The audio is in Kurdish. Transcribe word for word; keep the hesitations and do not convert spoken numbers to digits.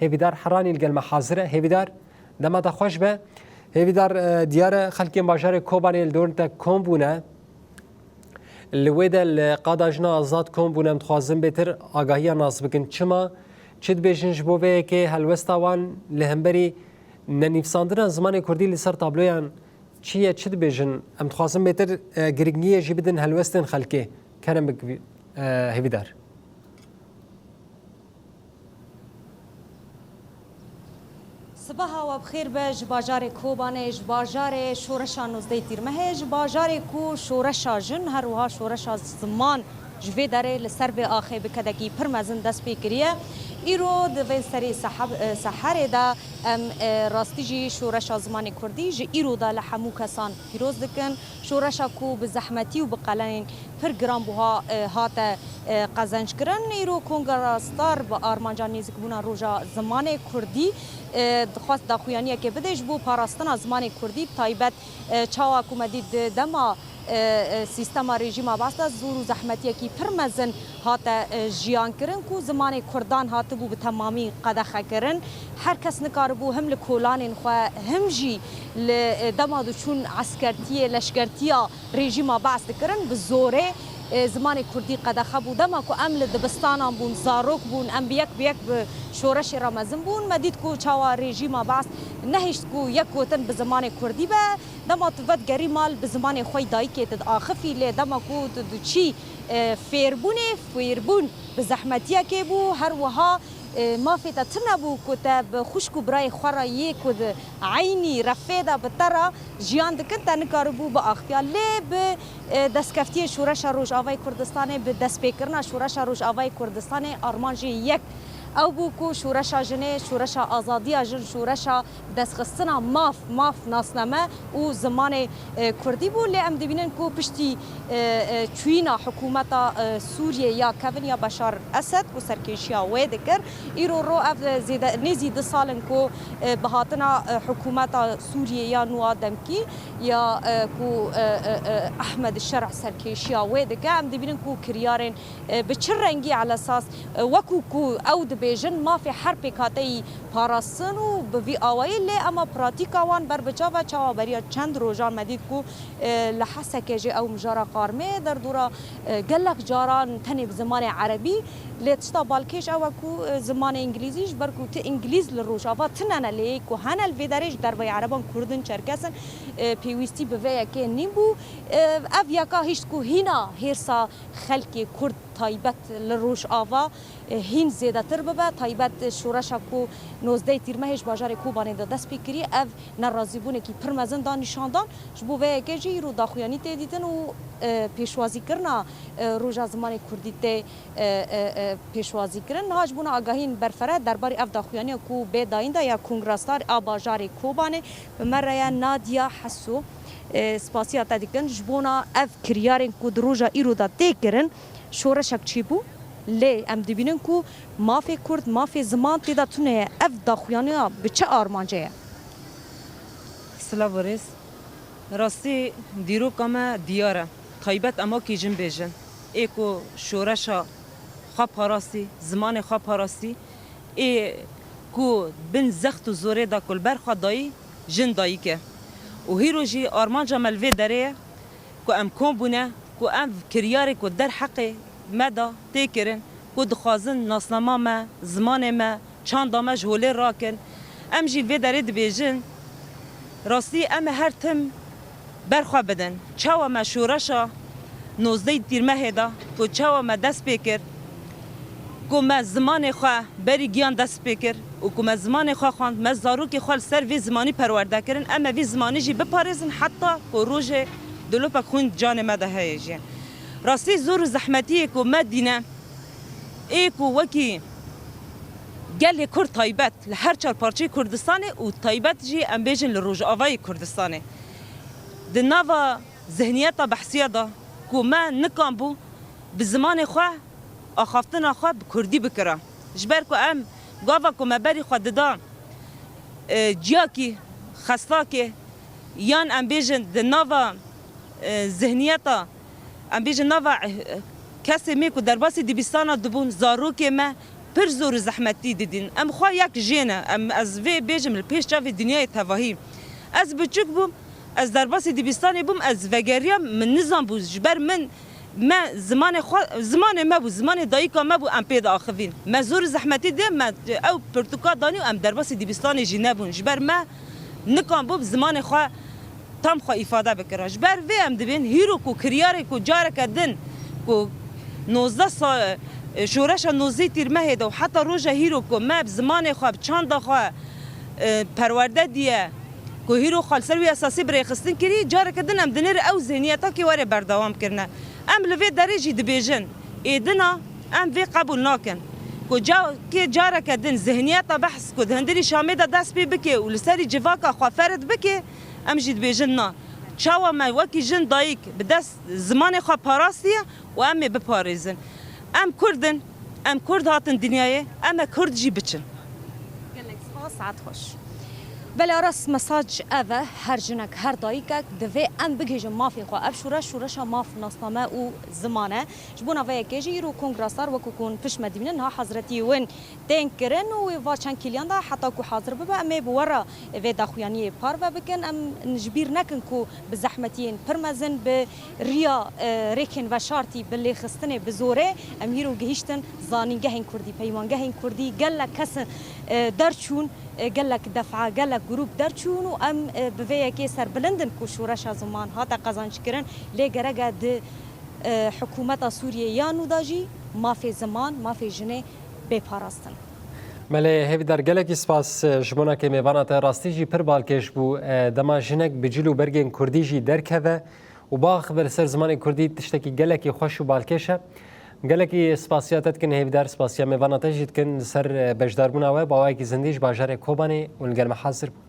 Hêvîdar Heranî li gel me hazir e. Hêvîdar, dema te xweş be. Hêvîdar, e, diyar e, xelkên bajarê Kobanê li dor te kom bûne. Li wê de li qada Jina Azad kom bûne, em dixwazin bêtir agahiya nas bikin. Çima? Çi dibêjin ji bo vê yekê helwesta wan li hemberî nenivîsandina zimanê kurdî li ser tabloyan çi ye, çi dibêjin? Em dixwazin bêtir, e, girîngiyê jî bidin helwestên xelkê. Kerem bik, e, Hêvîdar. Sibaha we bi xêr be ji bajarê Kobanê, ji bajarê şoreşa nozdehê Tîrmehê, ji bajarê ku şoreşa jin, her wiha şoreşa ziman ji vê derê li ser vê axê bi kedekî pir mezin dest pê kiriye. Îro di vê serê seheb-, e, seherê de em, e, rastî jî şoreşa zimanê kurdî ji îro de li hemû kesan pîroz dikin. Şoreşa ku bi zehmetî û bi qelenên pir giranbûha, e, hate, e, qezenc kirin, îro Kongra Star bi armanca nêzîkbûna Roja Zimanê Kurdî, e, dixwest daxuyaniyekê bide ji bo parastina zimanê kurdî, bi taybet, e, çawa ku me dît di dema, e, e, sîstema rejîma Baas de zor û zehmetiyekî pir mezin hate, e, jiyan kirin ku zimanê kurdan hatibû bi temamî qedexe kirin. Her kes nikaribû him li kolanên xwe, him jî li, e, dema diçûn eskertiyê, leşkertiya rejîma Baas dikirin, bi zorê, e, zimanê kurdî qedexe bû. Dema ku em li dibistanan bûn, zarok bûn, em bi yek bi yek bi şoreşê re mezin bûn. Me dît ku çawa rejîma Baas nehişt ku yek gotin bi zimanê kurdî be. Dema tu vedigerî mal, bi zimanê xwe yî dayikê tu diaxifî, lê dema ku tu diçî, e, fêrbûnê, fêrbûn bi zehmetiyekê bû, her wiha, e, mafê te tune bû ku te bi xwişk û birayê xwe re yê ku di eynî refê de bi te re jiyan dikin, te nikaribû biaxifiya. Lê bi, e, destkeftiyê Şoreşa Rojavayê Kurdistanê, bi destpêkirina Şoreşa Rojavayê Kurdistanê, armanjê yek ew bû ku şoreşa jinê, şoreşa azadiya jin, şoreşa destxistina maf, maf nasname û zimanê, e, kurdî bû. Lê em dibînin ku piştî, e, e, çûyîna hikûmeta, e, Sûriyê ya kevin ya Beşar Esed ku serkêşiya wê dikir, îro ro ev, e, zêde, nêzî du sal in ku, e, bi hatina, e, hikûmeta Sûriyê ya nû a demkî ya, e, ku, e, e, e, Ehmed Şerh serkêşiya wê dike. Em dibînin ku kiryarên e, bi çi rengî elesas, e, wekû ku ew dibêjin, mafê her pêkhateyî parastin û bi vî awayî, lê ema pratîka wan ber bi çav e, çawa beriya çend rojan me dît ku, e, li Hesekê jî ew mijara qarmê derdora, e, gelek caran tenê bi zimanê erebî, lê tişta balkêş ew e ku, e, zimanê îngilîzî, ji ber ku ti îngilîz li Rojava tune ne, lê yê ku hene li vê derê ji derveyî ereban kurd in, çerkes in, e, pêwîstî bi vê yekê nîn bû. E, ev yeka hişt ku hîna hêrsa xelkê kurd taybet li Rojava, e, hîn zêdetir bibe, taybet şoreşa ku nozdehê Tîrmehê ji bajarê Kobanê de dest pê kiriye, ev nerazîbûnekî pir mezin da nîşandan. Ji bo vê yekê jî îro daxuyanî tê dîtin û, e, pêşwazîkirina, e, Roja Zimanê Kurdî tê, e, e, e, pêşwazîkirin. Niha ji bona agahiyên berfere derbarê ev daxuyaniya ku bê dayîn de ya Kongra Star a bajarê Kobanê bi me re ye Nadia Heso. E, spasiya te dikin ji bona ev kiryarên ku di roja îro de tê kirin. Şoreşek çêbû, lê em dibînin ku mafê kurd, mafê ziman tê de tune ye. Ev daxuyaniya bi çi armancê ye? Silav û rêz. Rastî dîroka me diyar e. Taybet em wekî jin bêjin. Ê ku şoreşa xwe parastî, zimanê xwe parastî, ê ku bin zext û zorê de ku li ber xwe dayî, jin dayik e. Û hîro jî armanca me li vê derê ye ku em kom bûne, ku ev kiryarê ku derheqê me de tê kirin, ku dixwazin nasnama me, zimanê me, çanda me ji holê rakin. Em jî vê derê dibêjin, rastî em ê her tim ber xwe bidin. Çawa me şoreşa nozdehê Tîrmehê de, ku çawa me dest pê kir, ku me zimanê xwe berî giyan dest pê kir û ku me zimanê xwe xwend, me zarokê xwe li ser vê zimanî perwerde kirin, em ê vî zimanî jî biparêzin heta ku rojê dilopek xwîn canê me de heye jî. Rastî zor û zehmetiyê ku me dîne, ê ku wekî gelê Kurd taybet li her çar parçeyê Kurdistanê û taybet jî em bêjin li Rojavayê Kurdistanê, di nava zihniyeta behsiya de ku me nikanbû bi zimanê xwe axaftina xwe bi kurdî bikira. Ji ber ku em gava ku me berî xwe dida, e, ciyakî, xestakê, yan em bêjin di nava, e, zihniyeta, em bêjin nava, e, kesê me ku derbasî dibistana dibûn, zarokê me, pir zor û zehmetî didîn. Em xwe yek jê ne. Em, ez vê bêjim li pêş çavê dinyayê tevahî. Ez biçûk bûm, ez derbasî dibistanê bûm, ez vegeriyam, min nizanbû, ji ber min, me zimanê xwe, zimanê me bû, zimanê dayika me bû, em pê diaxivîn. Me zor û zehmetî dê, me ew pirtûka danî û em derbasî dibistanê jî nebûn. Ji ber me nikanbû bi zimanê xwe tam xwe îfade bikira. Ji ber vê em dibên hîro ku kiryarê ku careke din ku nozdeh sa-, e, şoreşa nozdeh Tîrmehê de û heta roja hîro ku me bi zimanê xwe, bi çanda xwe, e, perwerde diye, ku hîro xwe li ser wî esasî bi rêxistin kirî, careke din em dinêre ew zihniyeta kê were berdewam kirine. Em li vê derê jî dibêjin, êdina em vê qebûl nakin. Ku ca-, kê careke din zihniyeta behs ku di hundirî Şamê de dest pê bike û li serî civaka xwe ferid bike, em jî dibêjin na. Çawa me wekî jin dayik bi dest zimanê xwe parastiye û em ê biparêzin. Em Kurd in, em Kurd hatin dinyayê, em e Kurd jî biçin. Gelek spas, saet xweş. Belê Aras, mesaj ev e, her jinek, her dayikek divê em bigihîjin mafê xwe. Ev şoreş, şoreşa maf, nasname û ziman e. Ji bona vê yekê jî îro Kongra Star, wekû ku hûn pişt me dibînin, niha hazretiyê win tên kirin û wê va çend kîliyan de heta ku hazir bibe, em ê bi we re vê daxuyaniyê parve bikin. Em ji bîr nekin ku bi zehmetiyên pir mezin, bi riya, e, rêkên veşartî, bi lêxistinê, bi zorê, em hîro gihîştin zanîngehên kurdî, peymangehên kurdî, gelek kes, e, derçûn, e, gelek defa, gelek grûp derçûn û em, e, bi vê yekê serbilind in ku şoreşa ziman hate qezanckirin, lê gerek e di, e, hikûmeta Sûriyê ya nû de jî mafê ziman, mafê jinê bê parastin. Belê Hêvîdar, gelekî spas, e, ji bona kê mêvana te, rastî jî pir balkêş bû. E, dema jinek bi cil û bergên kurdî jî derkeve û biaxive li ser zimanê kurdî, tiştekî gelekî xweş û balkêş e. Gelekî spasiya te dikin Hêvîdar, spasiya mêvana te jî dikin li ser, e, beşdarbûna we bi awayekî zindî ji bajarê Kobanê û li gel me hazir bû.